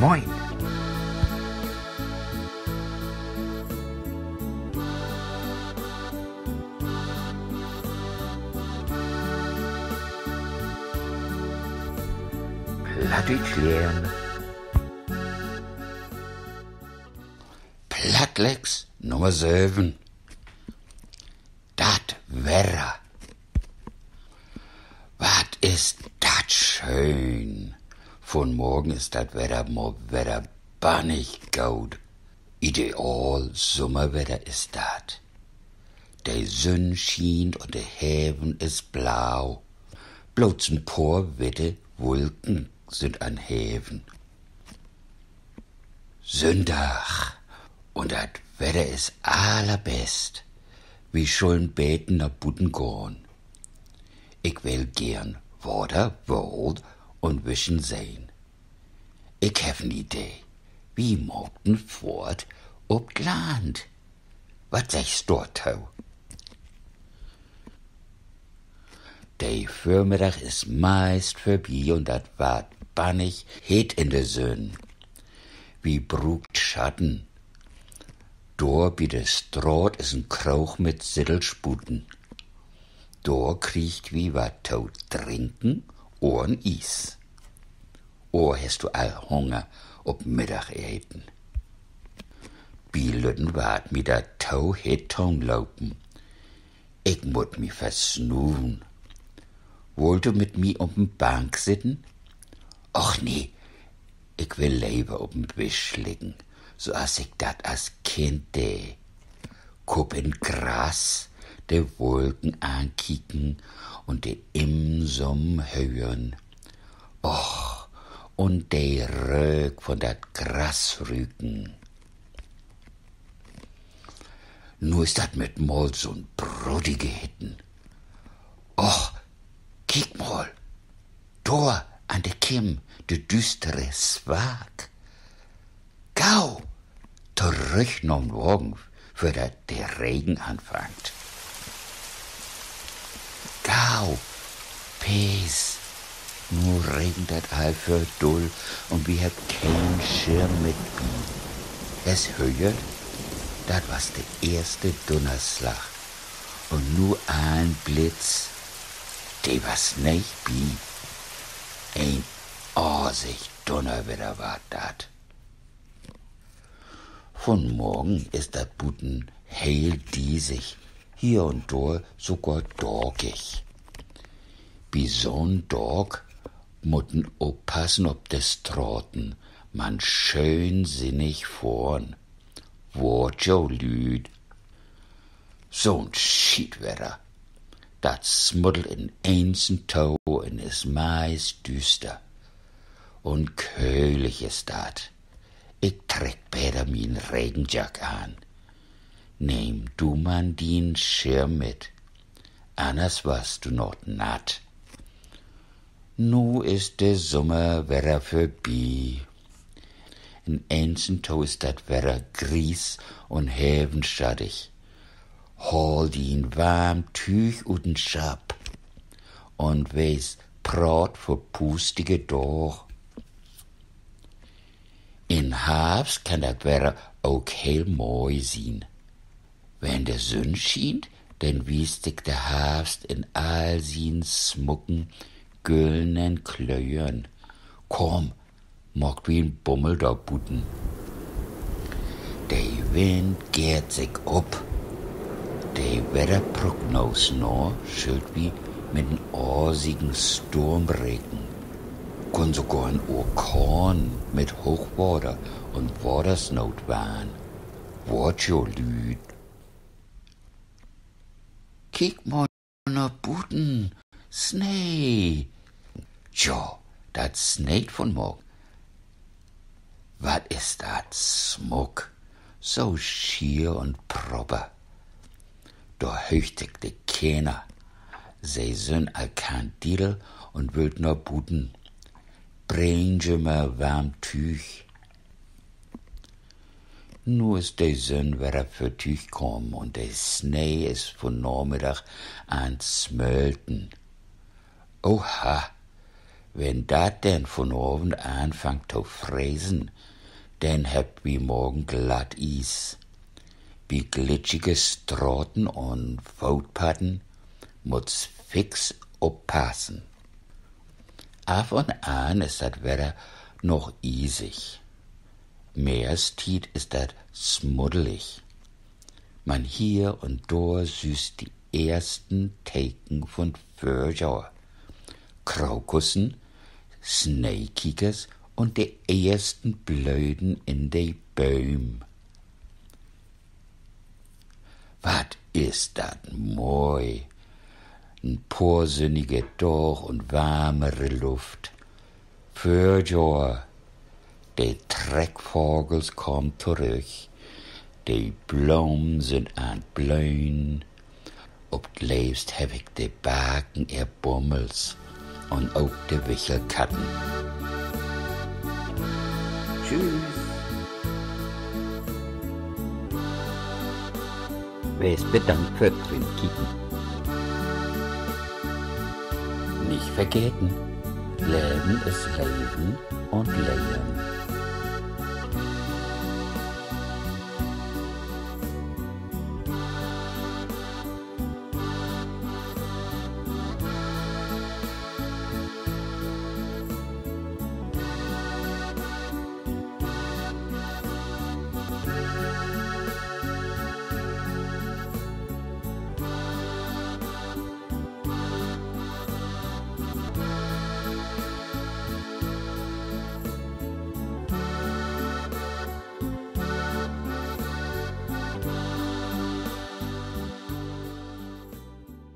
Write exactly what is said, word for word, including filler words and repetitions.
Moin. Plattdüütsch lehren. Plattlex Nummer söven. Dat Wedder. Wat is dat schöön! Vunmorgen is dat Wedder mal wedder bannig goot. Ideal Summerwedder is dat. De Sünn schient un de Heven is blau. Blots en poor witte Wulken sünd an'n Heven. Sünndag. Un dat Wedder is allerbest. Wi schullen beten na buten gahn. Ik will geern Water, Woold un Wischen sehn. Ik heff en Idee. Wi maakt en Fohrt op't Land. Wat seggst dorto? De Vörmiddag is meist vörbi un dat warrt bannig heet in de Sünn. Wi bruukt Schatten. Dor bi de Straat is en Kroog mit Sittelsputen. Dor kriegt wi wat to drinken or en Ies. Or hest du al Hunger op Middageten? Bi lütten warrt mi dat to heet to'n Lopen. Ik mutt mi versnuven. Wullt du mit mi op en Bank sitten? Och nee, ik will lever op en Wisch liggen, so as ik dat as Kind dee. Kopp in't Gras, de Wulken ankieken un de Immen summen hören. Och, un de Röök von dat Gras rüken. Nu is dat mit mal so'n brodige Hitten. Och, kiek mal, dor an de Kimm, de düüstere Swark. Gau torüch na'n Wagen, vör dat de Regen anfangt. Gau, Pees, nu regent dat al för dull un wi hebbt keen Schirm mit bi. Hest höört? Dat was de eerste Dunnerslag. Un nu en Blitz. De was nich bi. En asig Dunnerwedder warrt dat. Vunmorgen is dat buten heel diesig, hier un dor sogor daakig. Bi so'n Daak mutt een oppassen op de Straten, man schöön sinnig fohren. Wohrt jo, Lüüd. So'n Schietwedder. Dat smuddelt in eens to un is meist düüster. Un köhlig is dat. Ik treck beter mien Regenjack an. Nehm du man dien Schirm mit, anners warrst du noch natt. Nu is de Summer wedder vörbi. In eens to is dat Wedder gries un hevenschattig. Haal dien warm Tüüg ut den Schapp un wees praat för puustige Daag. In Harvst kann dat Wedder ok heel moi sien. Wenn de Sünn schient, denn wiest sik de Harvst in all sien smucken, güllenen Klören. Kumm, maakt wi en Bummel dor buten. De Wind geert sik op. De Wedderprognoos na schüllt wi mit en asigen Storm reken. Kunn sogor en Orkaan mit Hoochwater un Watersnoot warrn. Wohrt jo, Lüüd. Kiek mal na buten. Snee. Jo, dat sneet vunmorgen. Wat is dat smuck. So schier un propper. Dor höögt sik de Kinner. Se sünd al kandidel un wüllt na buten. Bring jümmer warm Tüüg. Nu is de Sünn wedder vörtüüg kamen un de Snee is vun Namiddag an smölten. Oha, Wenn dat denn vunavend anfangt to fresen, denn hebbt wi morgen Glatties. Bi glitschige Straten un Footpadden muttst fix oppassen. Af un an is dat Wedder noch iesig. Mehrstiet is dat smuddelig. Man hier un dor sühst de eersten Teken vun Vörjohr. Krokussen, Sneekiekers un de eersten Blöden in de Bööm. Wat is dat moi! En poor sünnige Daag un warmere Luft. Vörjohr. De Treckvagels kaamt torüch. De Blomen sünd an't Blöhn. Op't leevst heff ik de Barken ehr Bummels un ok de Wichelkatten. Tschüüs. Wees bedankt för't Rinkieken. Nich vergeten: Leven is Leven un Lehren.